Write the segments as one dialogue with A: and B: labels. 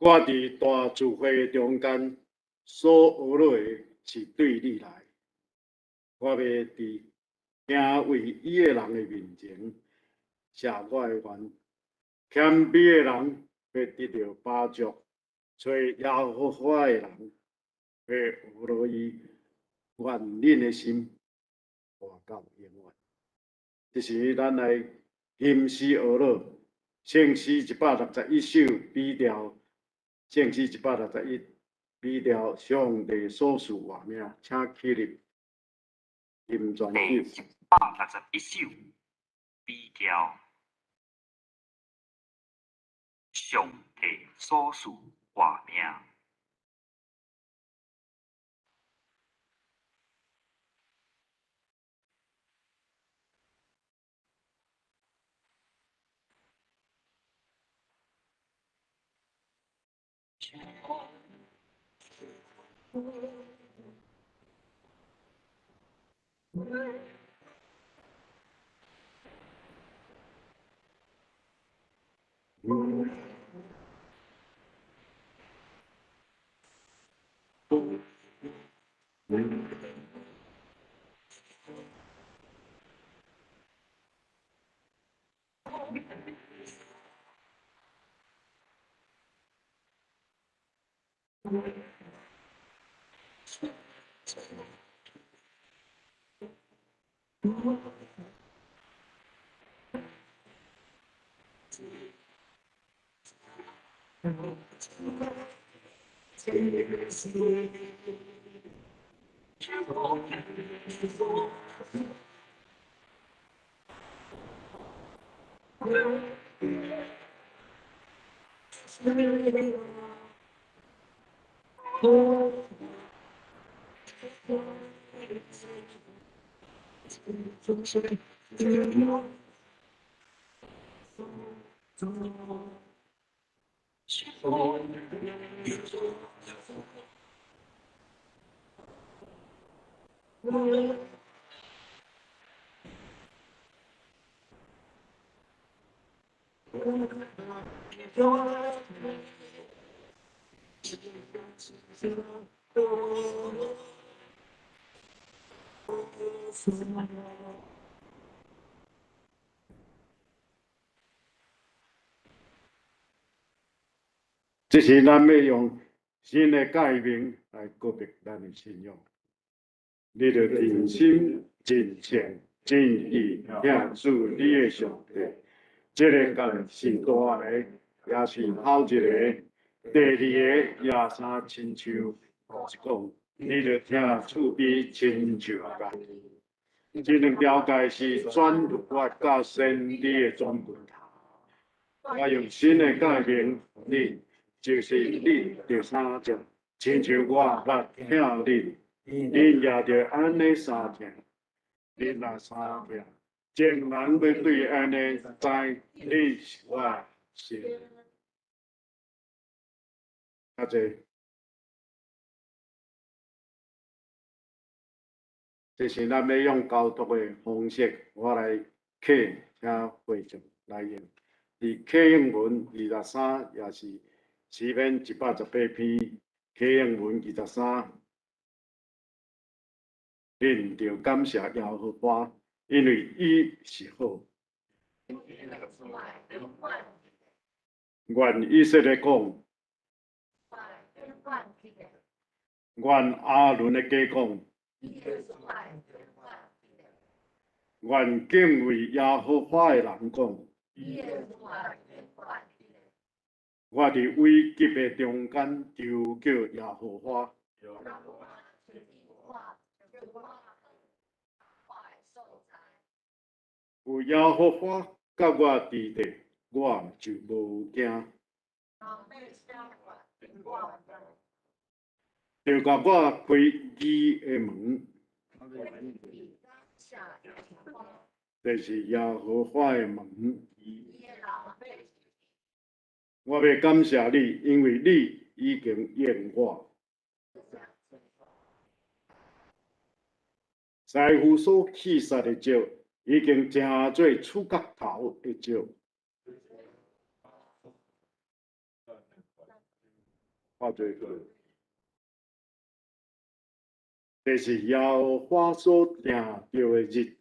A: 我佇大聚會中間所呵咾的是對你來，我欲佇敬畏伊的人的面前謝我的願。謙卑的人欲得著飽足，揣耶和華的人欲呵咾伊，願恁的心活到永遠。這時，咱來吟詩呵咾，聖詩161首，B 調。聖詩161，B 調上帝所賜活命，請起立。吟全
B: 第
A: 首。
B: 161首，B 調，上帝所賜活命。
A: 這時，咱欲用新的誡命來告白咱的信仰。你著盡心、盡性、盡意疼主你的上帝。這个誡是大个，也是頭一个。第二个也相親像，是講你著疼厝邊親像家己。這兩條誡是全律法佮先知的總歸。我用新的誡命你，就是恁著相疼，親像我捌疼恁，恁也著按呢相疼。恁若相疼，眾人欲對按呢知恁是我的學生。較濟，這是咱欲用交託的方式，我來啟，請會眾來用。佇啟應文23，也是詩篇118篇，啟應文23，恁著感謝耶和華，因為伊是好。願以色列講，願亞倫的家講，願敬畏耶和華的人講：我佇危急的中間求叫耶和華。有耶和華佮我佇咧，我就無驚。著共我開義的門，這是耶和華的門。我欲感謝你，因為你已經應我。師傅所棄殺的石，已經成做厝角頭的石。這是耶和華所定著的日。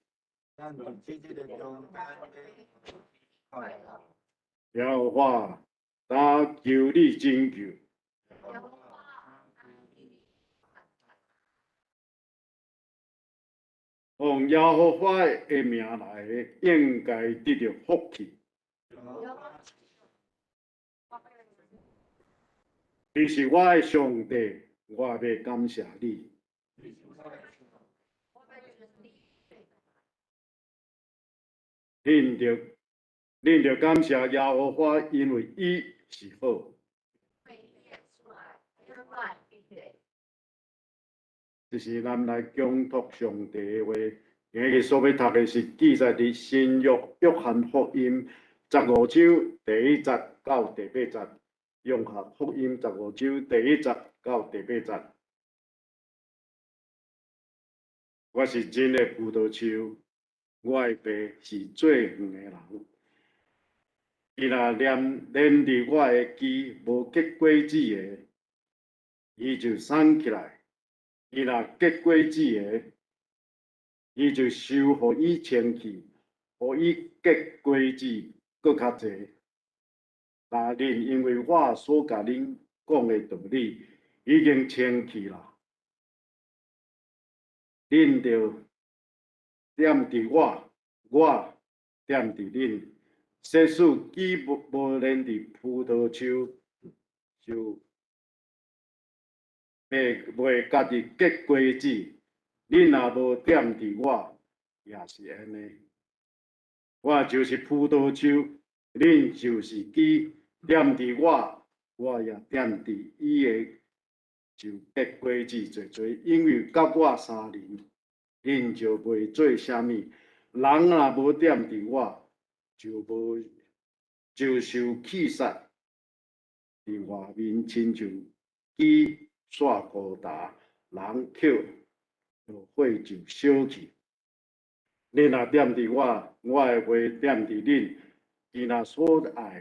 A: 耶和華，當求你拯救。奉耶和華的名來的，應該得著福氣。你是我的上帝，我欲感謝你。恁著恁著感謝耶和華，因為伊是好。這是咱來恭讀上帝的話。今日所欲讀的是記載佇新約約翰福音十五章第一節到第八節。約翰福音十五章第一節到第八節。我是真的葡萄樹，我的爸是做園的人。伊若連連佇我的枝無結果子的，伊就搧起來；伊若結果子的，伊就收予伊清氣，予伊結果子閣較濟。但恁因為我所共恁講的道理已經清氣啦，恁著踮佇我，我踮佇恁。即使枝無連佇葡萄樹，就袂家己結果子。恁若無踮佇我，也是按呢。我就是葡萄樹，恁就是枝，踮佇我，我也踮佇伊的，就結果子濟濟。因為佮我相連，恁就袂做啥物。人若無踮佇我，就無就受棄殺，佇外面親像枝煞孤焦，人抾火就燒去。恁若踮佇我，我的話踮佇恁，伊若所愛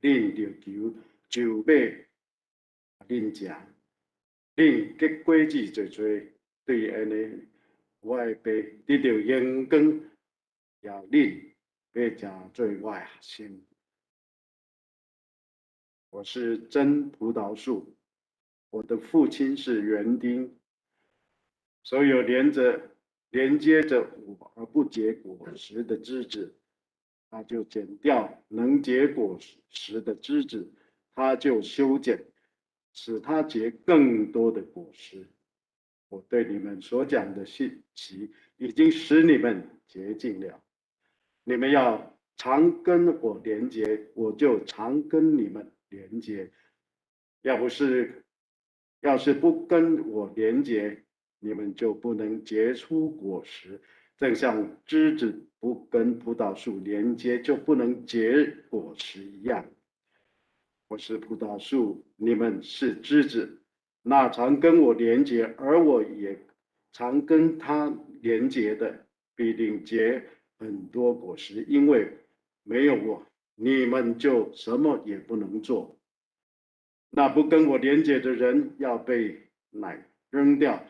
A: 的，恁著求，就欲恁食。恁結果子濟濟，對按呢，我的爸得著榮光，也恁欲成做我的學生。我是真葡萄樹，我的父親是園丁。所有連接著我而不結果實的枝子，他就剪掉；能結果實的枝子，他就修剪，使它結更多的果實。我對你們所講的信息，已經使你們潔淨了。你們要常跟我連結，我就常跟你們連結。要是不跟我連結，你們就不能結出果實，正像枝子不跟葡萄樹連接，就不能結果實一樣。我是葡萄樹，你們是枝子。那常跟我連結，而我也常跟他連結的，必定結很多果實，因為沒有我，你們就什麼也不能做。那不跟我連結的人，要被乃扔掉，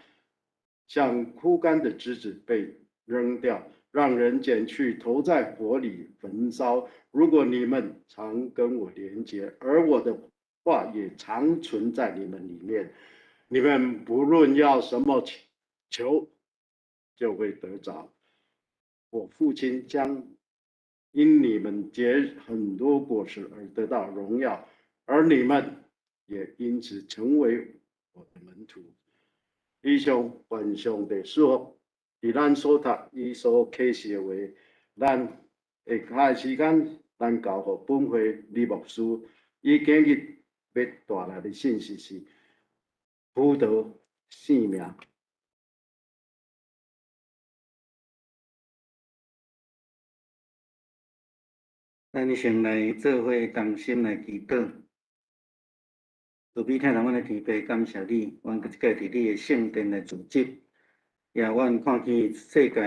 A: 像枯乾的枝子被扔掉，讓人撿去投在火裡焚燒。如果你們常跟我連結，而我的話也常存在你們裡面，你們不論要什麼求，就會得著。我父親將因你們結很多果實而得到榮耀，而你們也因此成為我的門徒。以上願上帝賜福，佇咱所讀伊所啟示的話，咱下個時間，咱交予本會李牧師，伊今日欲帶來的信息是葡萄生命。
C: 咱先來做伙同心來祈禱。慈悲疼阮的天父，感謝你，阮閣一擺佇你的聖殿來聚集，也阮看見世界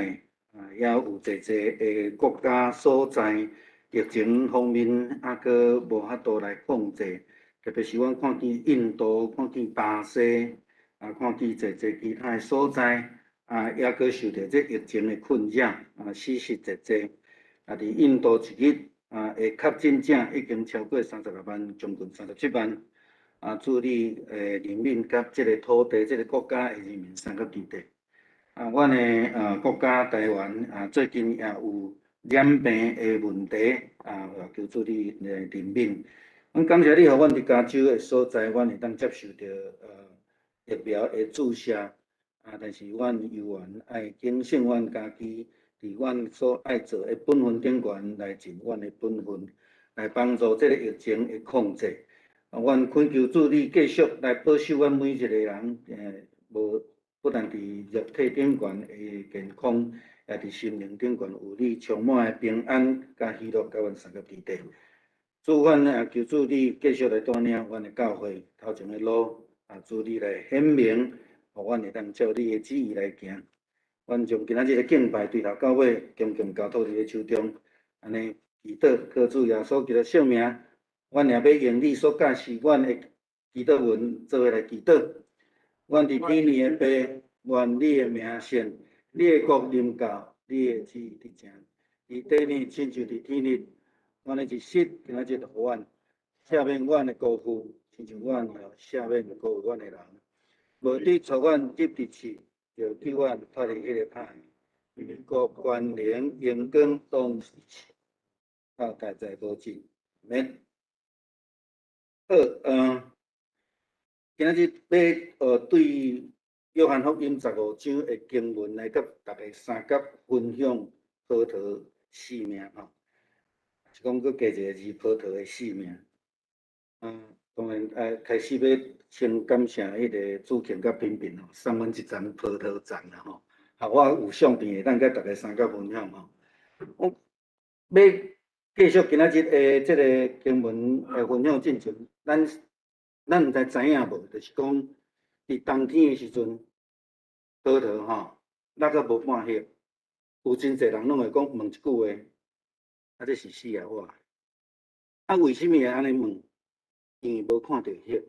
C: 啊，猶有濟濟的國家所在，疫情方面猶閣無法度來控制，特別是阮看見印度、看見巴西，啊，看見濟濟其他的所在，啊，猶閣受著這疫情的困擾，啊，死屍濟濟，啊，佇印度一日啊，的確診者已經超過36萬，將近37萬。啊，主你的憐憫佮這个土地、這个國家的人民相佮佇底。啊，阮的國家台灣啊，最近也有染病的問題，啊，求主你的憐憫。阮感謝你，予阮佇加州的所在，阮會當接受著疫苗的注射。啊，但是阮猶原愛警醒阮家己，佇阮所愛做的本分頂懸來盡阮的本分，來幫助這个疫情的控制。啊，阮懇求主你繼續來保守阮每一个人，無不但佇肉體頂懸的健康，也佇心靈頂懸有你充滿的平安佮喜樂，佮阮相佮佇底。主，阮也求主你繼續來帶領阮的教會頭前的路，啊，主你來顯明，予阮會當照你的旨意來行。阮將今仔日的敬拜對頭到尾，恭敬交託佇你的手中，按呢祈禱，靠主耶穌基督聖名。阮也欲用你所教示阮的祈禱文做伙來祈禱。阮佇天裡的父，願你的名聖，你的國臨到，你的旨意實行，佇地裡親像佇天裡。阮的一食今仔日予阮，赦免阮的辜負，親像阮也赦免辜負阮的人。無得帶阮入佇試，著救阮脫離彼个歹。因為國權能榮光攏是到代代無盡。阿們。好，今仔日欲對約翰福音15章的經文來佮大家相佮分享葡萄生命吼，是講閣加一个字葡萄的生命。當然，開始欲先感謝彼个主權佮品品吼，送阮一層葡萄粽啦吼，啊，我有相片會當佮大家相佮分享吼。我欲繼續今仔日的這个經文的分享進前，咱毋知知影無？就是講，佇冬天的時陣，葡萄吼，落閣無半葉，有真濟人攏會講問一句話：啊，這是死抑活？啊，為啥物會按呢問？因為無看著葉，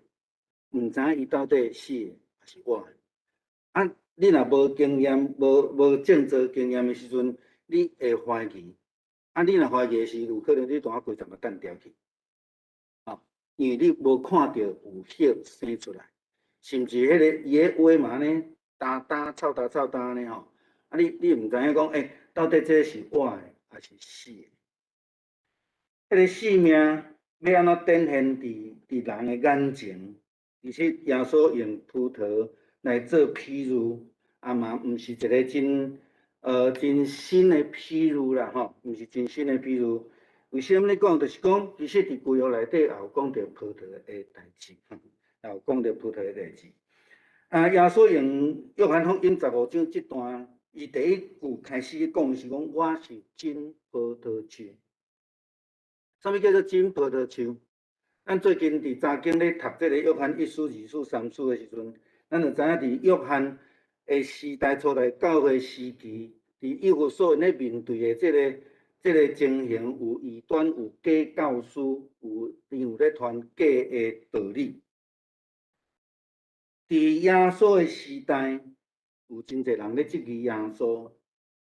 C: 毋知影伊到底死的抑是活的。啊，你若無經驗、無種植經驗的時陣，你會懷疑。啊！你若懷疑的時，有可能你當仔規叢就擲掉去，吼，因為你無看著有葉生出來，甚至彼个伊个話嘛按呢，焦焦臭焦臭焦按呢吼，啊你毋知影講，欸，到底這是活的抑是死的？彼个生命欲按怎展現佇人的眼前？其實耶穌用葡萄來做譬喻，啊嘛毋是一个真新的譬喻啦，吼，毋是真新的譬喻。為啥物咧講？就是講，其實佇舊約內底也有講著葡萄的代誌，也有講著葡萄的代誌。啊，耶穌用約翰福音15章這段，伊第一句開始講的是講：我是真葡萄樹。啥物叫做真葡萄樹？咱最近佇查經咧讀這个約翰一書、二書、三書的時陣，咱就知影佇約翰的時代初代教會時期，佇以弗所咧面對的這个情形，有異端，有假教師，有咧傳假的道理。佇耶穌的時代，有真濟人咧質疑耶穌，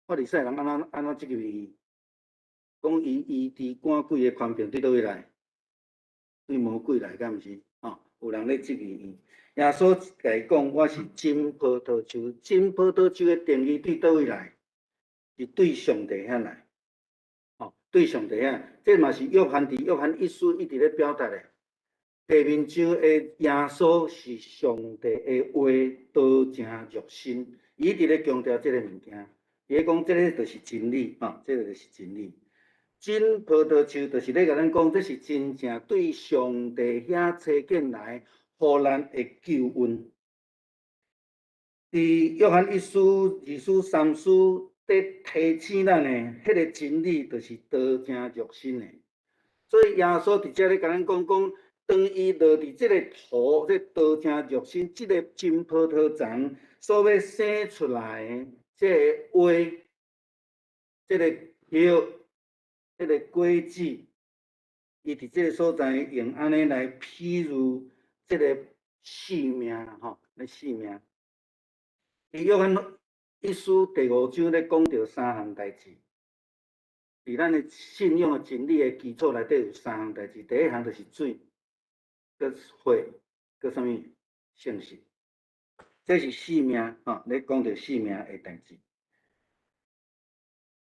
C: 法利賽人按怎質疑伊？講伊醫治趕鬼的權柄佇佗位來？對魔鬼來，敢毋是？吼，有人咧質疑伊。耶穌共伊講：我是真葡萄樹。真葡萄樹的定義對佗位來？是對上帝遐來，吼，對上帝遐，這嘛是約翰佇約翰一書一直咧表達的。下面章的耶穌是上帝的話道成肉身，伊一直咧強調這个物件，伊咧講這个就是真理，吼，這个就是真理。真葡萄樹就是咧共咱講，這是真正對上帝遐差遣來，予咱的救恩。佇約翰一書、二書、三書，佇提醒咱的，彼个真理就是道成肉身的。所以耶穌佇遮咧共咱講講，當伊落佇這个土，這道成肉身，這个真葡萄欉所欲生出來的這个話，這个葉，這个果子，伊佇這个所在用按呢來譬喻這个性命啦，吼，咧性命。佇約翰一書第五章咧講著三項代誌，佇咱的信仰的真理的基礎內底有三項代誌，第一項就是水，閣血，閣啥物？聖神。這是性命，吼，咧講著性命的代誌。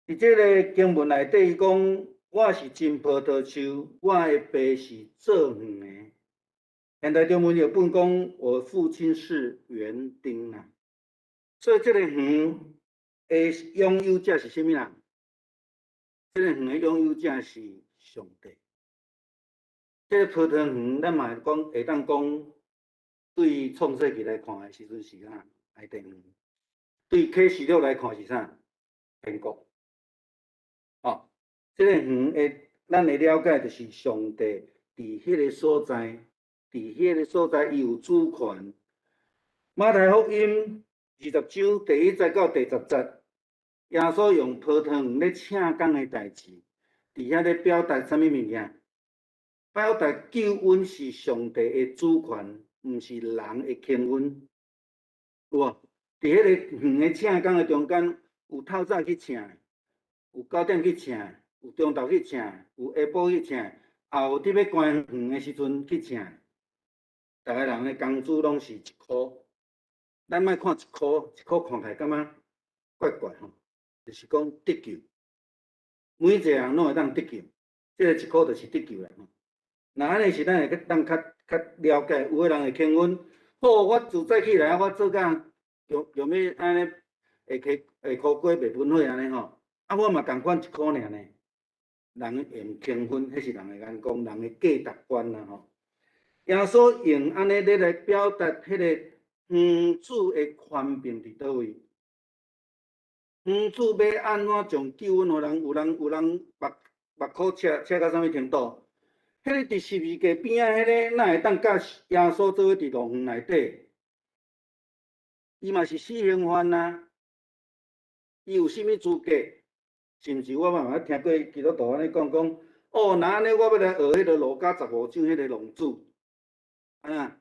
C: 佇這个經文內底，伊講我是真葡萄樹，我的爸是造園的。現代中文譯本講，我父親是園丁啊。所以這个園的擁有者是啥物人？這个園的擁有者是上帝。這个葡萄園，咱嘛會講會當講，對創世記來看的時陣是啥？伊甸園。對啟示錄來看是啥？天國。哦，這个園的，咱的了解就是上帝佇彼个所在，佇彼个所在伊有主權。馬太福音20章第一節到第十節，耶穌用葡萄園咧請工的代誌，佇遐咧表達啥物物件？表達救恩是上帝的主權，毋是人的權恩。有無？佇彼个園的請工的中間，有透早去請，有9點去請，有中晝去請，有下晡去請，也有佇欲關園的時陣去請。逐个人的工資攏是一箍。咱莫看一箍，一箍看起來感覺怪怪吼，就是講得救，每一个人攏會當得救，這个一箍就是得救啦。若按呢是咱會當較較了解，有的人會輕恩，好，我自早起來，我做工用用欲按呢會溪會苦瓜袂噴火按呢吼，啊，我嘛仝款一箍爾呢。人會用輕分，彼是人的眼光，人的價值觀啦吼。耶穌用按呢咧來表達彼个園主的權柄佇佗位？園主欲按怎將救恩予人？有人有人目目箍赤赤到啥物程度？彼个佇十字架邊仔彼个，哪會當佮耶穌做伙佇樂園內底？伊嘛是死刑犯啊！伊有啥物資格？是毋是我嘛捌聽過基督徒按呢講講？哦，若按呢，我欲來學彼个路加十五章彼个浪子，啊！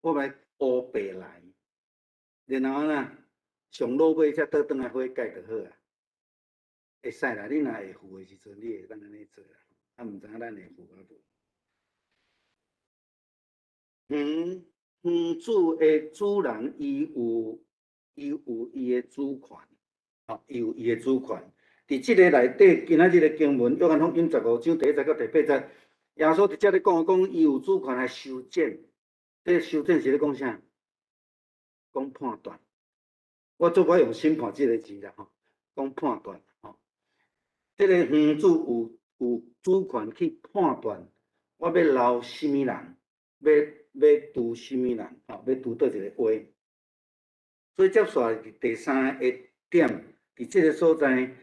C: 我欲烏白來，然後按怎上老尾才倒轉來悔改就好啊。會使啦，你若會赴的時陣，你會當按呢做啦。啊，毋知影咱會赴抑無？園園主的主人，伊有伊的主權，吼，伊有伊的主權。佇這个內底，今仔日的經文，約翰福音十五章第一節到第八節，耶穌佇遮咧講講，伊有主權來修剪。這个修剪是咧講啥？講判斷。我做愛用審判這个字啦，吼，講判斷，吼。這个園主有主權去判斷，我欲留啥物人，欲除啥物人，吼，欲除佗一个話。所以接紲來第三个點，佇這个所在，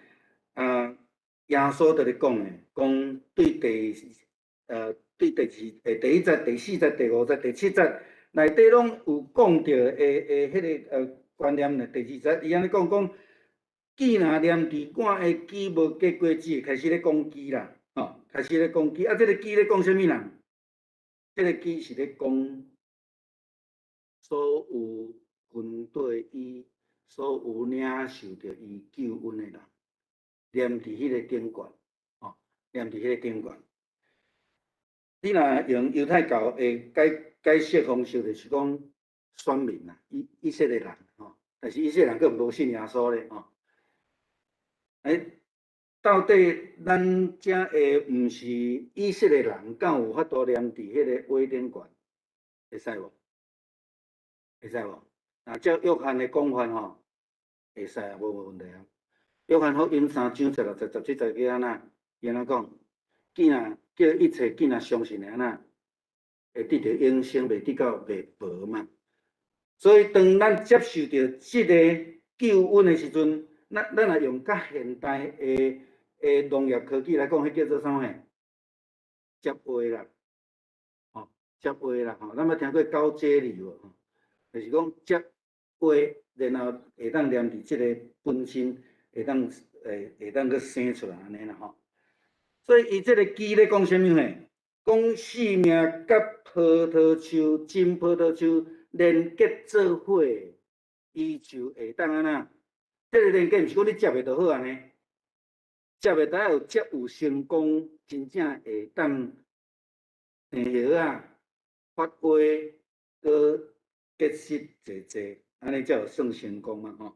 C: 啊，耶穌佇咧講的，講對第，對第二、第一節、第四節、第五節、第七節內底攏有講著的的彼个觀念呢。第二節伊按呢講講，枝若黏佇我的枝無結果子，開始咧講枝啦，吼，開始咧講枝。啊，這个枝咧講啥物人？這个枝是咧講所有跟綴伊、所有領受著伊救恩的人，黏佇彼个頂懸，吼，黏佇彼个頂懸。你若用猶太教的解解釋方式，就是講選民啦，以色列人吼，但是以色列人閣無信耶穌咧吼。欸，到底咱遮的毋是以色列人，敢有法度黏佇彼个葦頂懸？會使無？會使無？啊，照約翰的講法吼，會使啊，無問題啊。約翰福音三章十六節、十七節叫按怎？伊按怎講？囝若叫一切囝若相信的按怎？會得著永生，袂得到滅亡嘛。所以當咱接受著這个救恩的時陣，咱若用較現代的農業科技來講，彼叫做啥物？接葦啦，吼，接葦啦，吼，咱捌聽過交接禮無？就是講接葦，然後會當黏佇這个本身，會當閣生出來按呢啦吼。所以伊這个記咧講啥物呢？講性命佮葡萄樹、真葡萄樹連結做伙，伊就會當按怎？這个連結毋是講你接的就好按呢，接的得有接有成功，真正會當生葉仔、發葦、閣結實濟濟，按呢才有算成功嘛吼。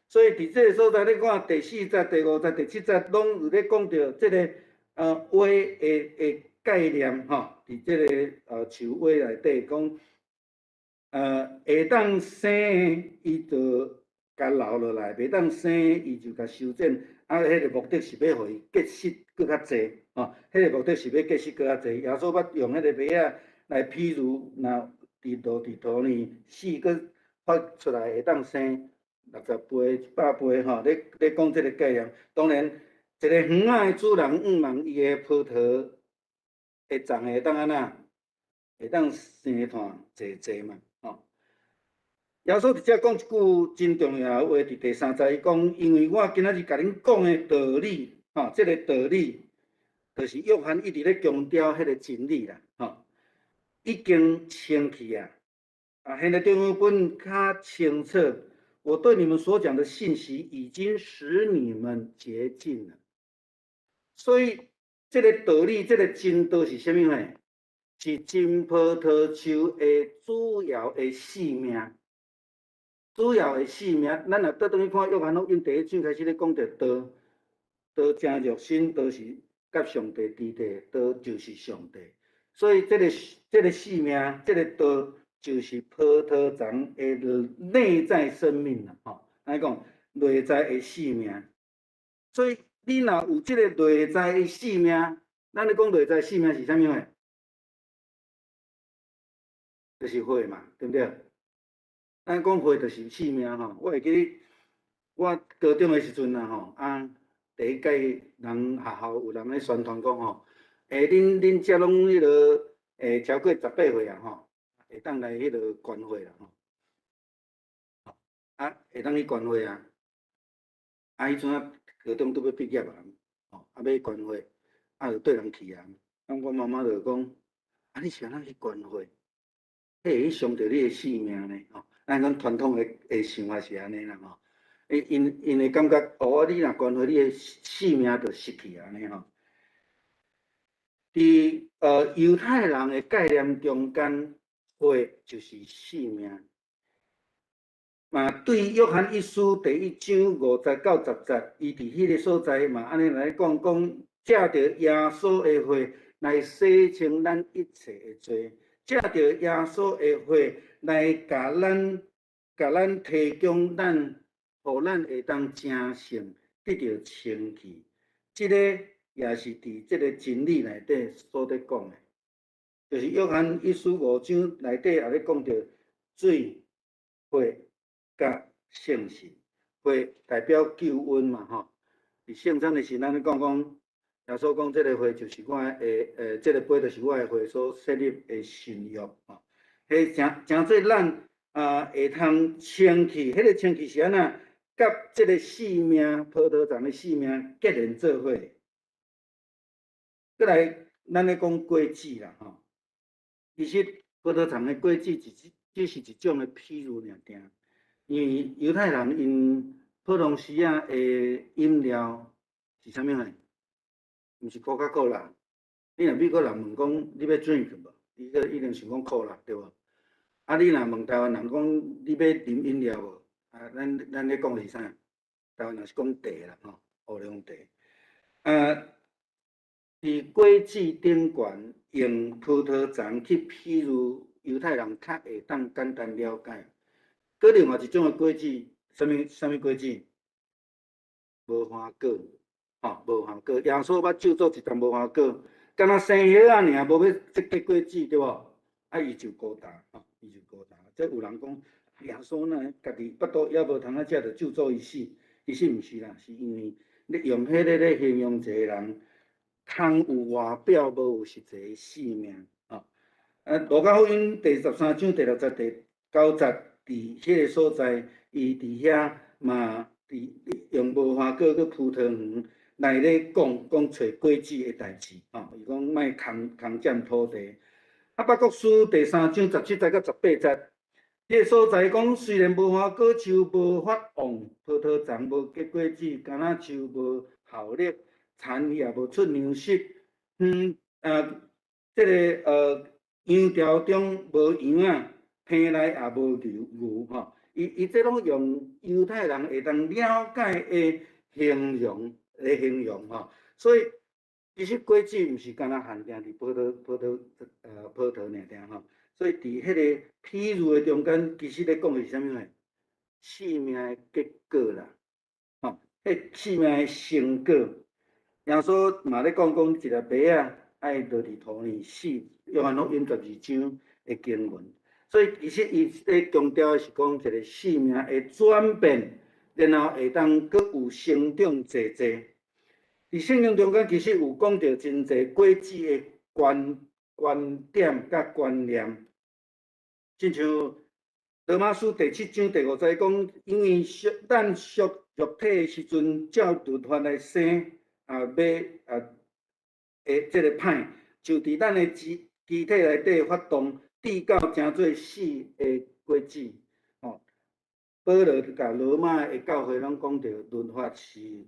C: 所以佇這个所在，你看第四節、第五節、第七節，攏有咧講著這个葦的概念吼，佇這个樹葦內底講，會當生的，伊就共留落來；袂當生的，伊就共修剪。啊，彼个目的是欲予伊結實閣較濟，吼，彼个目的是欲結實閣較濟。耶穌捌用彼個麥仔來譬喻，若佇落佇土呢，死閣發出來會當生60倍、100倍吼。咧講這个概念，當然一个園仔的主人向望伊的葡萄會長會當按怎？會當生湠濟濟嘛，吼。耶穌佇遮講一句真重要的話，佇第三節伊講：因為我今仔日共恁講的道理，吼，這个道理，就是約翰一直咧強調彼个真理啦，吼，已經清氣啊，啊，現在中文本較清楚。我對你們所講的信息已經使你們潔淨了。所以，這个道理，這个真道是啥物貨？是真葡萄樹的主要的性命。主要的性命，咱若倒轉去看約翰福音第一章開始咧講著道，道成肉身，道是佮上帝佇佇，道就是上帝。所以，這个性命，這个道，就是葡萄欉的內在生命啦，吼，按呢講內在的性命。所以，你若有這个內在的性命，咱咧講內在性命是啥物貨？就是血嘛，對毋對？咱講血就是性命吼。我會記我高中的時陣啊吼，啊，第一屆人學校有人咧宣傳講吼，欸，恁遮攏彼个超過18歲啊吼，會當來彼个捐血啦吼。啊，會當去捐血啊。啊，彼陣啊，高中拄欲畢業啊，吼，啊，欲捐血，啊，就綴人去啊。啊，我媽媽就講，啊，你是按怎去捐血？彼會去傷著你的性命呢？吼，按咱傳統的想法是按呢啦吼。𪜶會感覺，哦，你若捐血，你的性命就失去按呢吼。佇猶太人的概念中間，血就是性命。嘛，對約翰一書第一章五節到十節，伊佇彼个所在嘛，按呢來講，講藉著耶穌的血來洗清咱一切的罪，藉著耶穌的血來共咱提供咱，予咱會當成聖，得著清氣。這个也是佇這个真理內底所咧講的，就是約翰一書五章內底也咧講著水、血佮聖神，血代表救恩嘛吼。佇聖餐的時，咱咧講講，耶穌講這个血就是我的，這个杯就是我的血所設立的新約吼。彼成做咱啊會通清氣，彼个清氣是按怎？佮這个性命，葡萄欉的性命結連做伙。過來，咱咧講果子啦吼。其實葡萄欉的果子只是一種的譬喻爾爾。因為猶太人𪜶普通時仔的飲料是啥物貨？毋是可卡可樂。你若美國人問講你欲 drink 無？伊個一定想講可樂對無？啊，你若問台灣人講你欲啉飲料無？啊，咱咧講的是啥？台灣人是講茶啦吼，烏龍茶。啊，佇果子頂懸用葡萄欉去比喻猶太人較會當簡單了解。閣另外一種的果子，啥物啥物果子？無花果，吼，無花果。耶穌捌咒詛一叢無花果，敢若生葉仔爾，無欲結果子，對無？啊，伊就孤單，吼，伊就孤單。這有人講，耶穌哪會家己腹肚猶無通仔食，就咒詛伊死？其實毋是啦，是因為咧用彼个咧形容一個人，空有外表，無有實際的性命，吼。啊，路加福音第13章第6節第9節，佇彼个所在，伊佇遐嘛，佇用無花果佮葡萄園來咧講講揣果子的代誌，吼。伊講莫空空佔土地。哈巴谷書第3章17節到18節，彼个所在講，雖然無花果樹無發旺，葡萄叢無結果子，橄欖樹無效力，田也無出糧食，啊，這个羊牢中無羊仔，棚內也無牛牛吼。伊伊這攏用猶太人會當了解的形容來形容吼，所以其實果子毋是干焦限定佇葡萄爾爾吼，所以佇彼个譬喻的中間，其實咧講的是啥物貨？生命的結果啦，吼，彼生命的成果。耶穌嘛咧講講一粒麥仔愛落佇土裡死，約翰福音12章的經文。所以其實伊咧強調的是講一個生命的轉變，然後會當閣有成長濟濟。佇聖經中間其實有講著真濟果子的觀觀點佮觀念，親像羅馬書第7章第5節講，因為屬咱屬肉體的時陣，照律法來生啊，欲啊的這個歹，就佇咱的肢體內底發動，致到成做死的果子。吼，保羅共羅馬的教會攏講著律法是予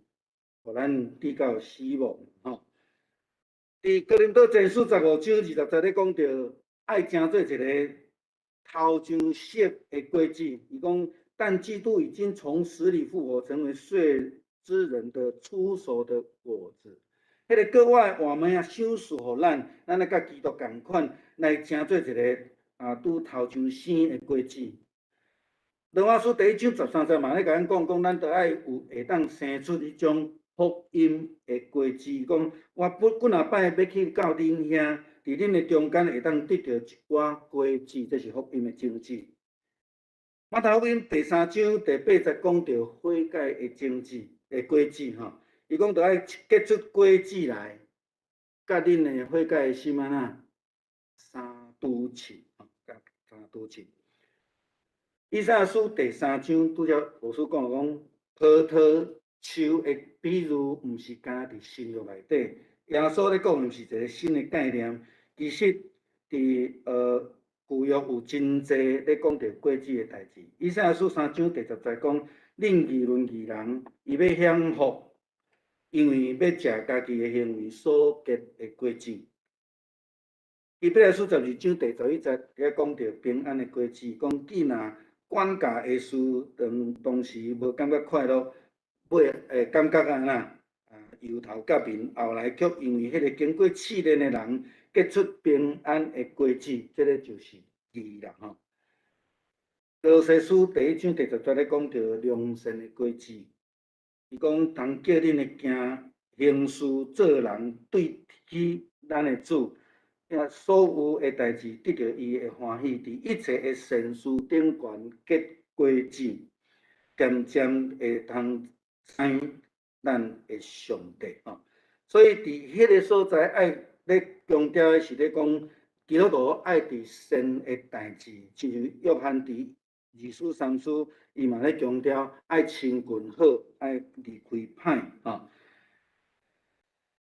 C: 咱致到死亡。吼，佇哥林多前書15章20節咧講著愛成做一個頭上熟的果子。伊講，但基督已經從死裡復活，成為睡之人的初熟的果子。彼個國外換物仔賞賜予咱，咱來佮基督仝款，來成做一個啊拄頭上生的果子。羅馬書第1章13節嘛咧共咱講，講咱著愛有會當生出彼種福音的果子。講我不幾若擺欲去到恁遐，佇恁的中間會當得著一寡果子，這是福音的種子。馬太福音第3章第8節講著悔改的種子的果子吼。伊講著愛結出果子來，佮恁的悔改的心按怎相拄稱，吼，佮相拄稱。以賽亞書第三章拄才牧師講講，葡萄樹的比喻毋是干焦佇新約內底，耶穌咧講毋是一個新的概念，其實佇舊約有真濟咧講著果子的代誌。以賽亞書3章第10節講，恁議論義人，伊欲享福，因為欲食家己的行為所結的果子。希伯來書12章第11節遐講著平安的果子，講既若管教的事，當當時無感覺快樂，尾會感覺按怎啊？憂頭結面，後來卻因為彼个經過試煉的人結出平安的果子，這个就是義啦吼。歌羅西書第1章第10節咧講著良善的果子，伊講通叫恁的行行事做人對起咱的主，所有的代誌得著伊的歡喜，佇一切的善事頂懸結果子，漸漸會通知咱的上帝吼。所以佇彼个所在愛咧強調的是咧講，基督徒愛佇善的代誌，親像約翰佇二書三書，伊嘛咧強調愛親近好，愛離開歹吼。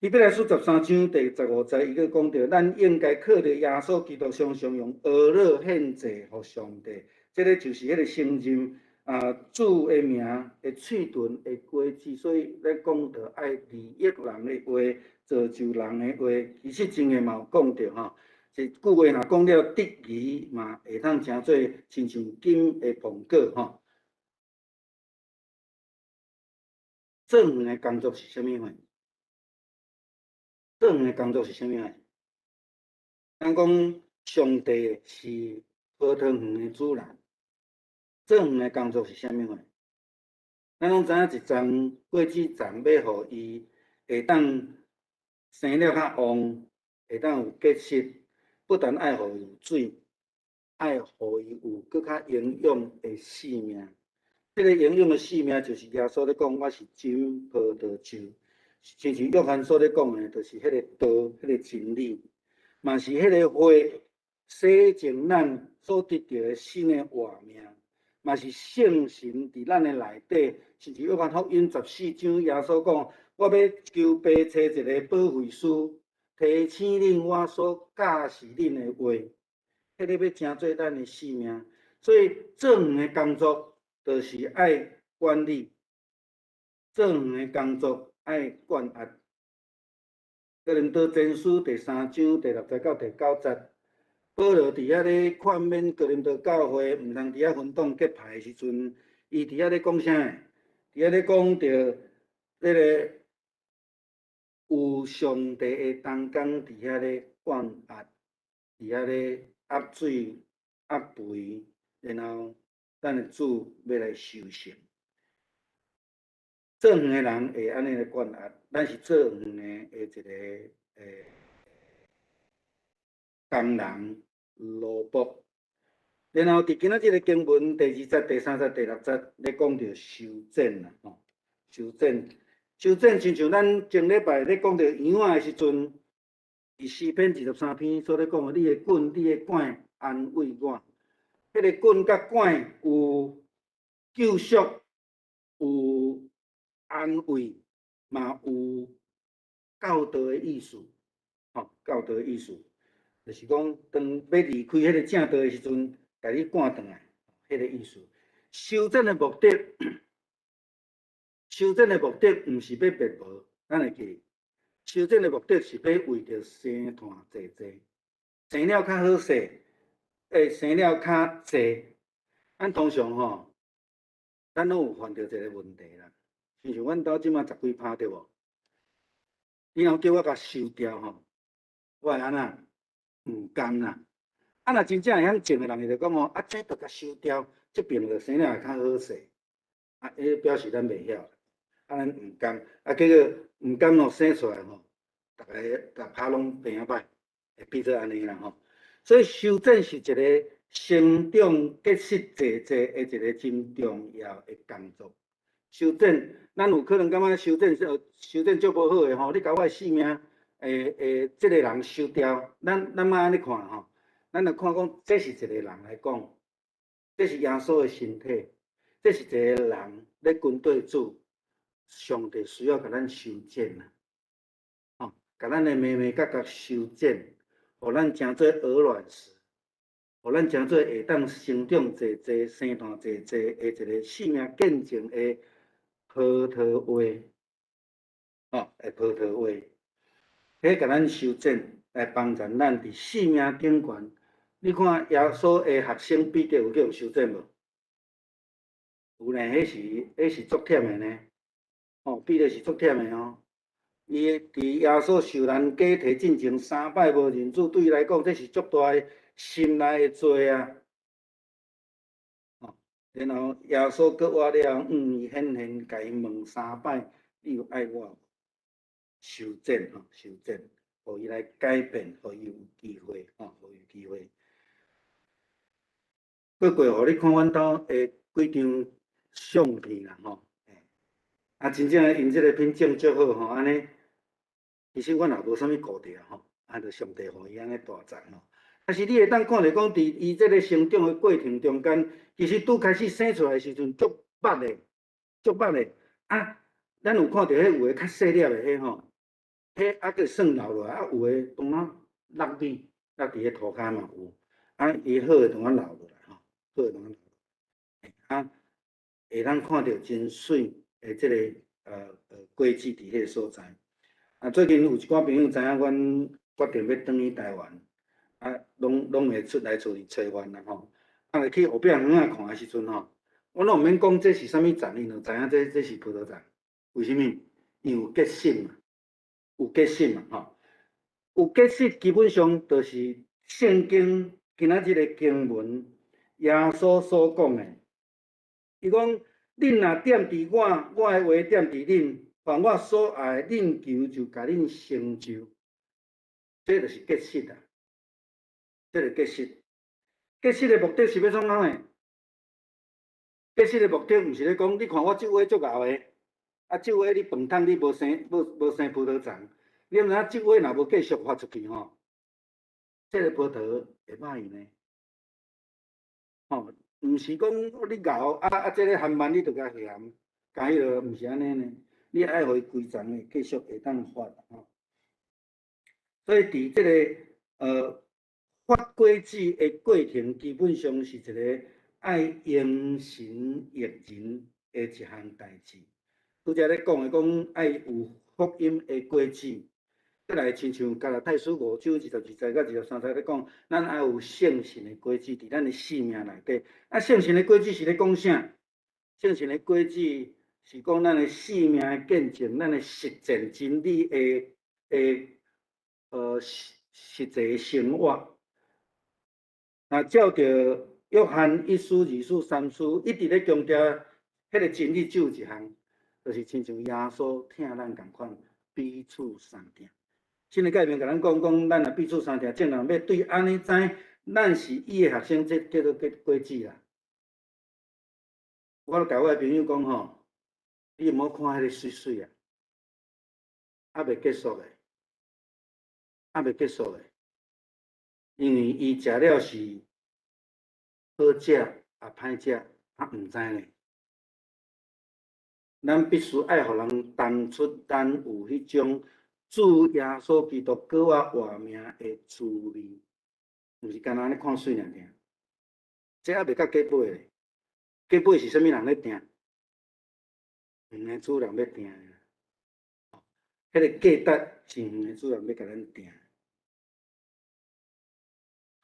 C: 希伯來書13章第15節，伊閣講著，咱應該靠著耶穌基督，常常用哀樂獻祭予上帝。這个就是彼个承認啊主的名的喙唇的果子。所以咧講著愛利益人的話，造就人的話，其實真的嘛有講著吼。一句話若講了得宜，嘛會當成做親像金的蘋果吼。做园的工作是啥物货？做园的工作是啥物货？咱讲上帝是葡萄园的主人，做园的工作是啥物货？咱攏知影一丛果子丛欲予伊會當生了較旺，會當有結實，不但愛予伊有水，愛予伊有閣較營養的性命。這个營養的性命就是耶穌咧講，我是真葡萄樹。親像約翰所咧講的，就是彼个道，彼个真理，嘛是彼个花洗淨咱所得著的新的活命，嘛是聖神佇咱的內底。親像約翰福音14章，耶穌講：我欲求父揣一个保惠師，提醒恁我所教示恁的話，彼个欲成做咱的性命。所以做園的工作，就是愛管理，做園的工作愛灌壓。哥林多前書第三章第六節到第九節，保羅佇遐咧勸勉哥林多教會，毋通佇遐分黨結派的時陣，伊佇遐咧講啥？佇遐咧講著彼个有上帝的同工佇遐咧灌壓，佇遐咧壓水、壓肥，然後咱的主欲來收成。做園的人會按呢來灌壓，咱是做園的的一个工人奴僕。然後佇今仔這个經文第二節、第三節、第六節咧講著修剪啦，吼，修剪，修剪，親像咱前禮拜咧講著羊仔的時陣，佇詩篇23篇所咧講的，你的棍、你的拐安慰我。彼个棍佮拐有救贖，有安慰，嘛有教導的意思，吼，教導的意思，就是講當欲離開彼个正道的時陣，共你趕轉來，彼个意思。修剪的目的，修剪的目的毋是欲滅無，咱會記。修剪的目的是欲為著生湠濟濟，生了較好勢，會生了較濟。咱通常吼，咱攏有犯著一个問題啦。親像阮兜這馬十幾趴對無？你若叫我共收掉吼，我會按怎？毋甘啦。啊，若真正會曉種的人，伊就講吼，啊，這著共收掉，這爿就生了會較好勢。啊，彼表示咱袂曉，啊，咱毋甘，啊，結果毋甘咯，生出來吼，逐个逐趴攏變啊歹，會變做按呢啦吼。所以修剪是一个成長結實濟濟的一个真重要的工作。修剪，咱有可能感覺修剪修剪足無好的吼，你共我的性命，這个人收掉，咱莫按呢看吼，咱來看講，這是一个人來講，這是耶穌的身體，這是一个人咧跟綴主，上帝需要共咱修剪啊，吼，共咱的眉眉角角修剪，予咱成做鵝卵石，予咱成做會當成長濟濟、生湠濟濟的一个性命見證的葡萄花，吼，的葡萄花，彼共咱修剪，來幫助咱佇性命頂懸。你看耶穌的學生彼得有去予修剪無？有呢，彼是足忝的呢。哦，彼得是足忝的哦。伊佇耶穌受難解體進前三擺無認主，對伊來講，這是足大的心內的罪啊。然後耶穌閣活了，伊顯現，共伊問三擺：你有愛我無？修剪吼，修剪，予伊來改變，予伊有機會，吼，予伊有機會。閣過予你看阮兜的幾張相片啦，吼，啊，真正𪜶這个品種足好吼，按呢，其實阮也無啥物顧著吼，啊，就上帝予伊按呢大讚吼。但是你會當看著講，佇伊這个成長的過程中間，其實拄開始生出來的時陣足密的，足密的。啊，咱有看著彼有的較細粒的彼吼，彼猶閣算留落來，啊，有的當然落去，落佇彼塗跤嘛有，啊，伊好的當然留落來吼，好的當然留落來。啊，會當看著真媠的這个果子佇彼个所在。啊，最近有一寡朋友知影阮決定欲轉去台灣，啊，攏會出來厝裡揣阮啦吼。啊，去後壁園仔看的時陣吼，我攏毋免講這是啥物欉，𪜶就知影這是葡萄欉。為啥物？因為有結實嘛，有結實嘛，吼。有結實基本上就是聖經今仔日的經文，耶穌所講的。伊講：恁若踮佇我，我的話踮佇恁，凡我所愛，恁求就共恁成就。這就是結實啊！這個結實，結實的目的是欲創啥呢？結實的目的毋是咧講，你看我這話足𠢕的，啊，這話你飯桶你無生無生葡萄欉，你毋知影這話若無繼續發出去吼，這個葡萄會歹呢。吼，毋是講你𠢕啊啊，這個含慢你就共嫌，共彼落毋是按呢呢，你愛予伊規叢會繼續會當發吼。所以佇這個發果子的過程，基本上是一個愛榮神益人的一項代誌。拄才咧講的講愛有福音的果子，閣來親像加拉太書5章22節佮23節咧講，咱愛有聖神的果子佇咱的生命內底。啊，聖神的果子是咧講啥？聖神的果子是講咱的生命的見證，咱的實踐真理的實際生活。那照著約翰一書、二書、三書，一直咧強調彼個真理只有一項，就是親像耶穌疼咱仝款，彼此相疼。新的誡命共咱講講，咱若彼此相疼，眾人欲對按呢知，咱是伊的學生，這叫做結果子啦。我共我的朋友講吼，你毋好看彼个媠媠啊，猶未結束的，猶未結束的，因為伊食了是好食抑歹食，啊毋知呢。咱必須愛予人當出咱有彼種主耶穌基督閣較活命的滋味，毋是干焦按呢看媠爾爾。這猶未到結尾咧，結尾是啥物人咧定？園的主人欲定。彼個價值是園的主人欲共咱定。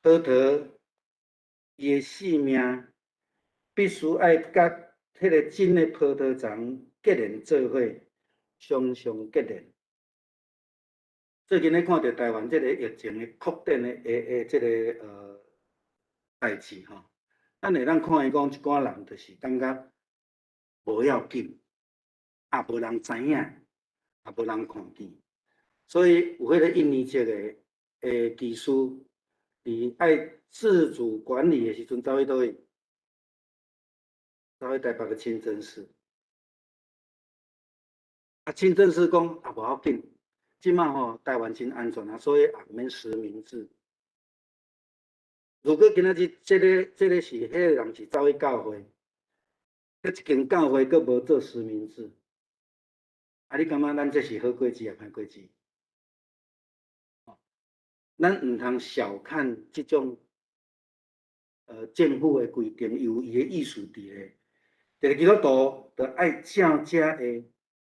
C: 葡萄伊的性命必須愛佮彼個真的葡萄叢結連做伙，常常結連。最近咧看著台灣這个疫情的擴展的這个代誌吼，咱會當看伊講一寡人就是感覺無要緊，也無人知影，也無人看見，所以有彼个一年級的技師，佇愛自主管理的時陣，走去佗位？走去台北的清真寺。啊，清真寺講也無要緊，這馬吼台灣真安全啊，所以也毋免實名制。如果今仔日這個是彼個人是走去教會，彼一間教會閣無做實名制，啊，你感覺咱這是好果子抑歹果子？咱毋通小看這種政府的規定，有伊的意思佇咧。一個基督徒就愛照這个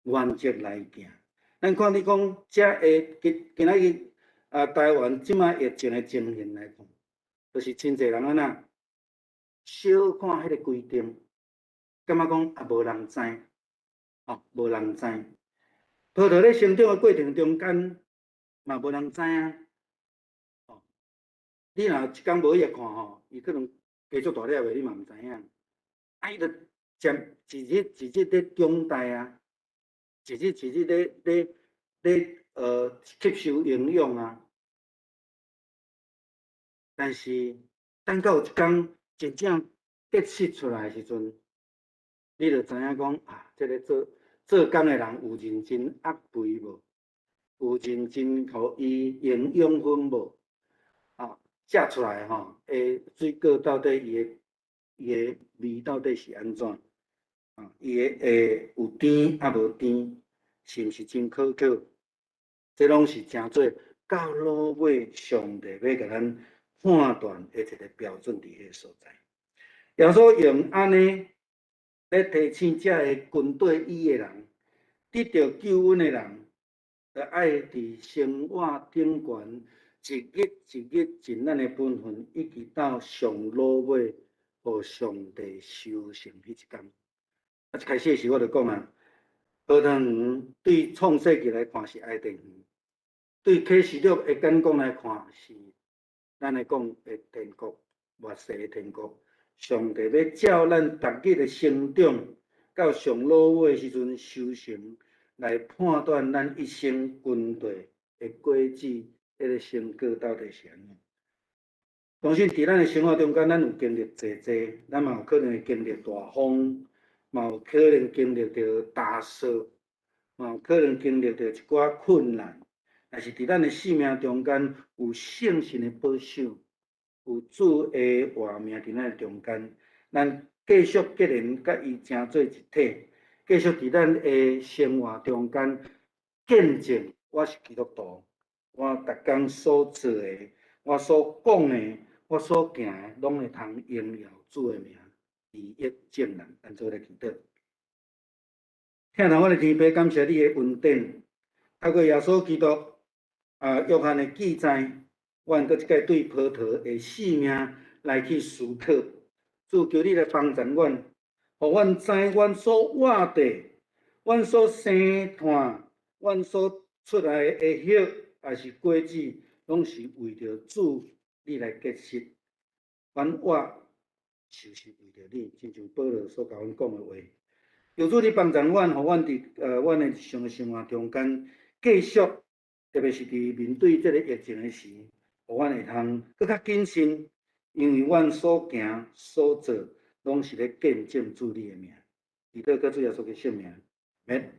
C: 原則來行。咱看你講這个今今仔日啊，台灣這馬疫情的情形來看，就是真濟人按怎小看彼个規定，感覺講啊無人知，哦，無人知。葡萄咧成長的過程中間嘛無人知啊。哦，你若一工無去看吼，伊可能加足大粒的，你嘛毋知影。啊，伊就漸一日一日咧長大啊，一日一日咧吸收營養啊。但是等到有一工真正結實出來的時陣，你就知影講啊，這个做做工的人有認真壓肥無？有認真予伊營養分無？啊，食出來吼，的水果到底伊的味到底是按怎？啊，伊的會有甜抑無甜？是毋是真可口？這攏是誠做到落尾，上帝欲共咱判斷的一個標準佇彼个所在。耶穌用按呢咧提醒這个跟綴伊的人，得著救恩的人，著愛佇生活頂懸一日一日盡咱的本分，一直到上落尾，予上帝收成彼一工。啊，一開始時我就講啊，葡萄園對創世記來看是伊甸園，對啟示錄的眼光來看是咱來講的天國，末世的天國。上帝欲照咱逐日的成長，到上老尾的時陣收成，來判斷咱一生跟隨的果子，彼个成果到底是按怎。相信佇咱的生活中間，咱有經歷濟濟，咱嘛有可能會經歷大風，嘛有可能經歷著大雪，嘛有可能經歷著一寡困難。但是佇咱的生命中間，有聖神的保守，有主的活命佇咱的中間，咱繼續結連佮伊成做一體，繼續佇咱的生活中間見證我是基督徒，我逐工所做的，我所講的，我所行的，攏會通榮耀主的名，利益眾人。咱做來祈禱。疼疼阮的天父，感謝你的恩典，透過耶穌基督約翰的記載，阮閣一擺對葡萄的性命來去思考。主求你來幫助阮，予阮知阮所活的、阮所生炭、阮所出來的葉，抑是果子，攏是為著主你來結實。阮活就是為著你，親像保羅所共阮講的話。求主你幫助阮，予阮佇阮的日常的生活中間繼續，特別是佇面對這个疫情的時，予阮會通閣較謹慎，因為阮所行所做，攏是咧見證主你的名。祈禱閣主耶穌的聖名，阿們。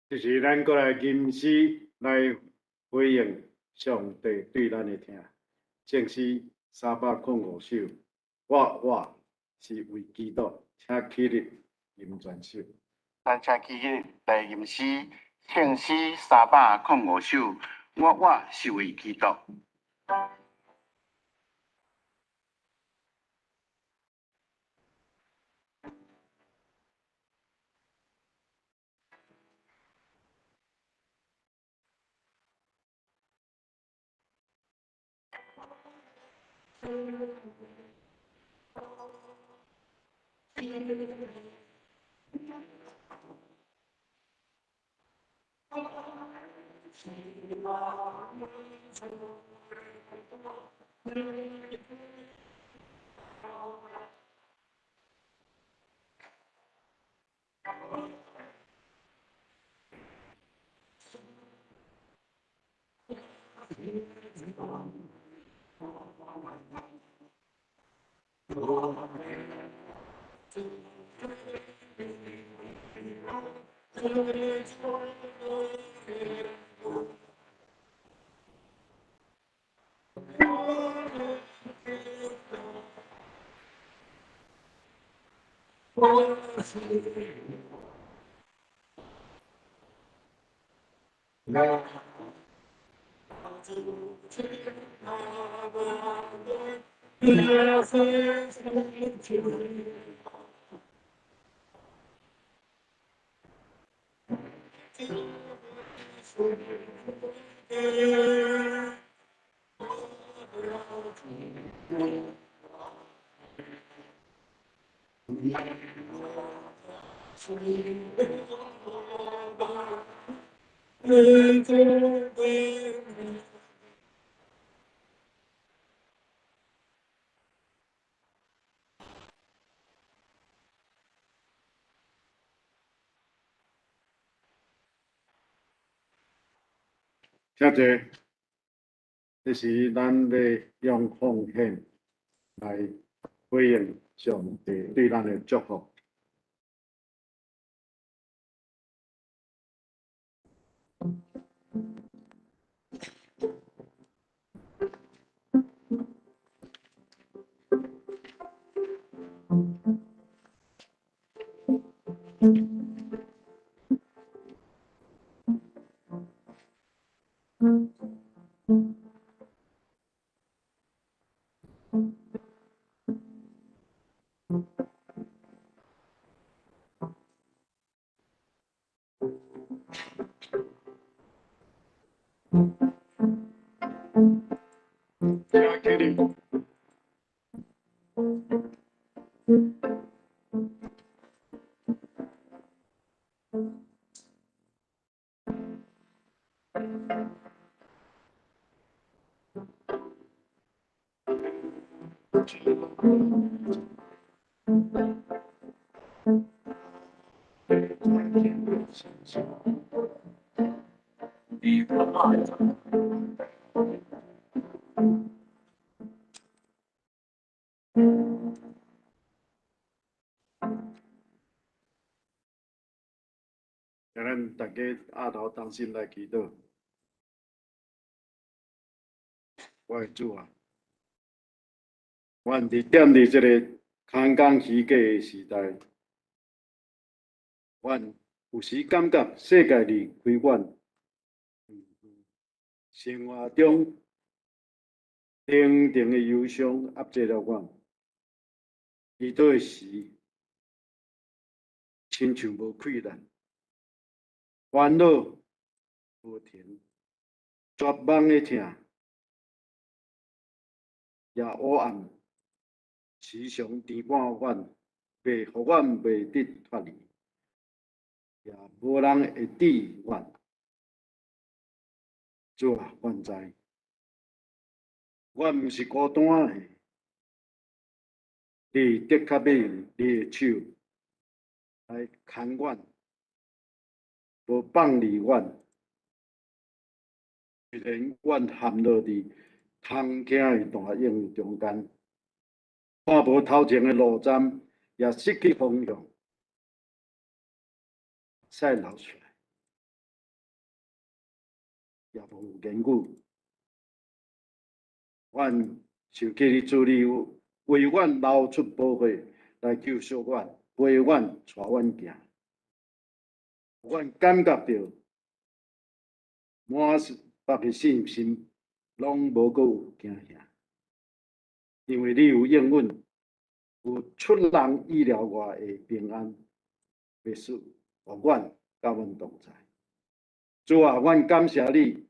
A: 這時咱閣來吟詩來回應上帝對咱的疼。聖詩305首，我活是為基督，請起立吟全首。
D: 咱請起立來吟詩，聖詩305首，我活是為基督。
A: 請坐。這時咱欲用奉獻來回應上帝對咱的祝福。請起立。請咱大家額頭同心來祈禱。我的主啊，阮佇踮佇這个空空虛假的時代，阮有時感覺世界離開阮，生活中重重的憂傷壓制了阮。祈禱的時，親像無氣力，煩惱無停，絕望的疼，也黑暗時常填滿阮，袂予阮袂得脫離，也無人會治阮。主啊，阮知，阮毋是孤單的，你的確欲用你的手來牽阮，無放離阮。雖然阮陷落佇通驚的大湧中間，看無頭前的路站，也失去方向，屎流出來，也無言語。阮想起你主，你為阮流出寶血來救贖阮，陪阮帶阮行。阮感覺著滿腹的信心，攏無閣有驚嚇，因為你有應允，有出人意料外的平安，欲賜予阮佮阮同在。主啊，阮感謝你，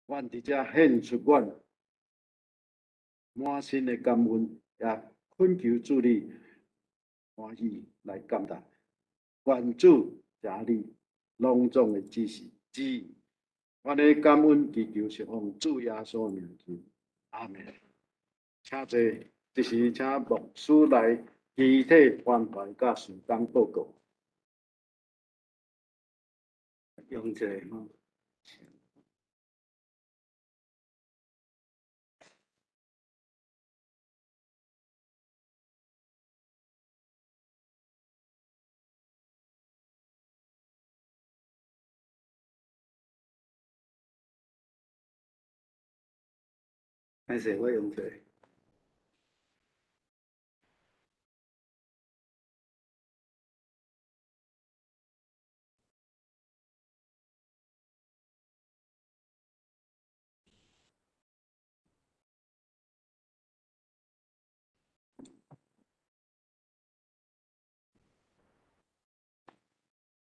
A: 阮佇遮獻出阮滿心的感恩，也懇求主你歡喜來感答。願主賜你攏總的指示旨意。阮的感恩祈求是奉主耶穌名求，阿們。請坐，這時請牧師來具體關懷佮事工報告。
C: 用一下吼。歹勢，我用一下。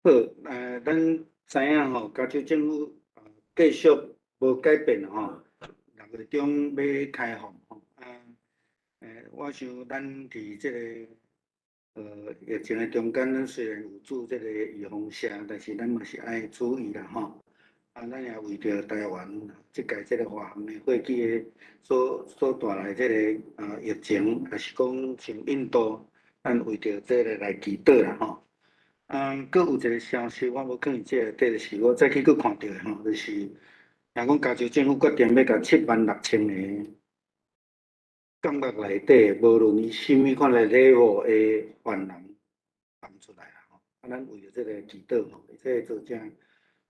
C: 好，咱知影吼，加州政府繼續無改變吼，6月中欲開放吼。我想咱佇這个疫情的中間，咱雖然有注這个預防射，但是咱嘛是愛注意啦吼。啊，咱也為著台灣這屆這个華航的貨機的所帶來這个疫情，抑是講像印度，咱為著這个來祈禱啦吼。閣有一個消息，我無囥佇這內底，就是我早起閣看著的吼，就是聽講加州政府決定欲共76,000個監獄內底，無論伊啥物款的 level 的犯人放出來啦吼。啊，咱為著這个祈禱吼，這個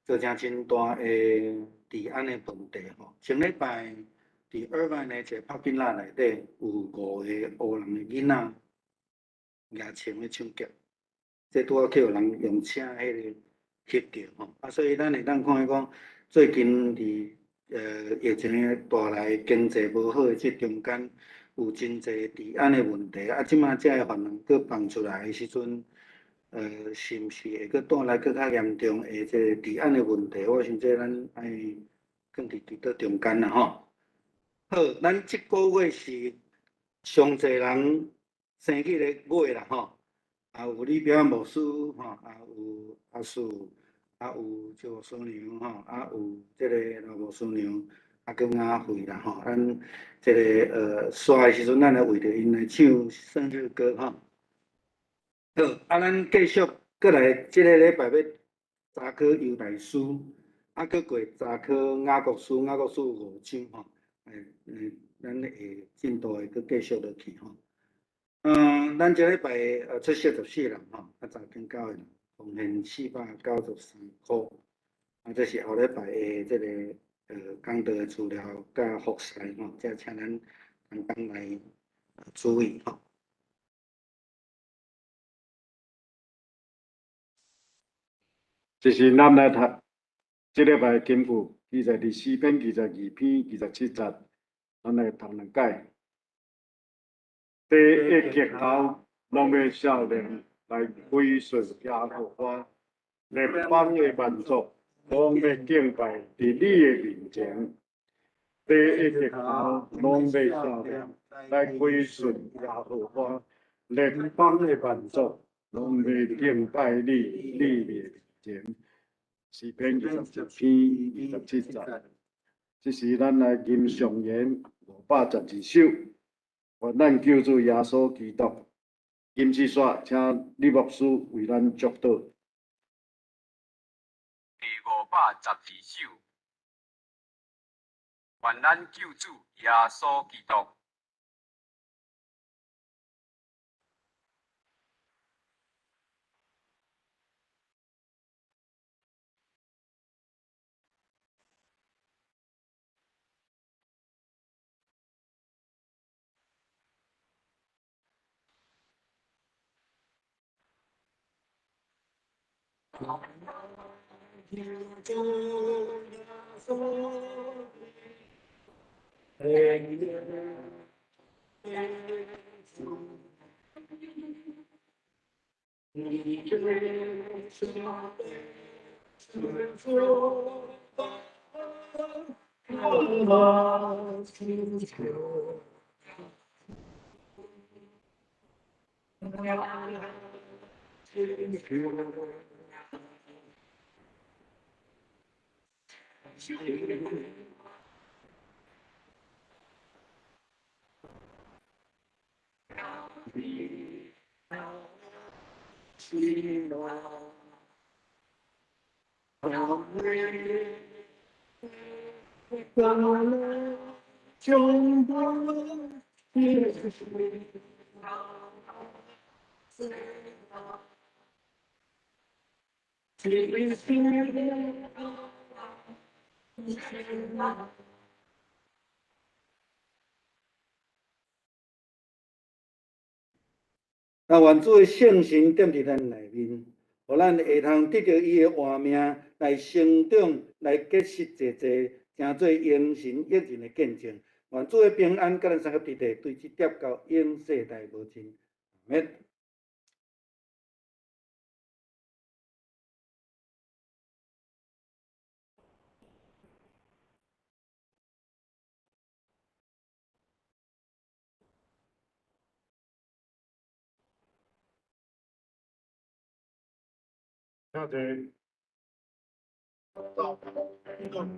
C: 造成真大的治安的問題吼。上禮拜佇爾灣的一個 parking lot 內底有5個黑人的囡仔舉槍咧搶劫。這拄仔去予人用車彼个翕著吼，啊，所以咱會當看講，最近佇疫情帶來經濟無好的這中間，有真濟治安的問題，啊，這馬這个犯人閣放出來的時陣，是毋是會閣帶來閣較嚴重的這個治安的問題？我想這咱愛囥佇祈禱中間啦吼。好，咱這個月是上濟人生日的月啦吼，也有李表牧師吼，也有阿樹，也有趙牧師娘吼，也有這個劉牧師娘，啊，閣阿慧啦吼。咱這個煞的時陣，咱來為著𪜶來唱生日歌吼。好，啊，咱繼續閣來，這个禮拜欲查考猶大書，啊，閣過查考雅各書，雅各書五章吼。咱會進度會閣繼續落去吼。咱這禮拜出席14人吼，啊，查經教會奉獻493箍。啊，這是後禮拜的這個講道的資料佮服侍吼，這請咱同工來注意吼。
A: 這是咱來讀這禮拜的經句，記載佇詩篇22篇27節，咱來讀兩擺。第一日頭，攏欲少年來歸順耶和華，列邦的萬族攏欲敬拜佇你的面前。第一日頭，攏欲少年來歸順耶和華，列邦的萬族攏欲敬拜你的面前。詩篇21篇27節。這時，咱來吟頌言512首，願咱救主耶穌基督。金子煞，請李牧師為咱祝禱。
B: 第512首，願咱救主耶穌基督。
C: 那願主的聖神踮佇咱內面，予咱會通得著伊的活命來成長，來結實濟濟，成做榮神益人的見證。願主的平安佮咱三個弟弟，對這疊到永世代無盡。阿們。
A: 請坐。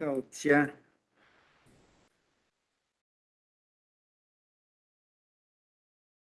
C: 到遮。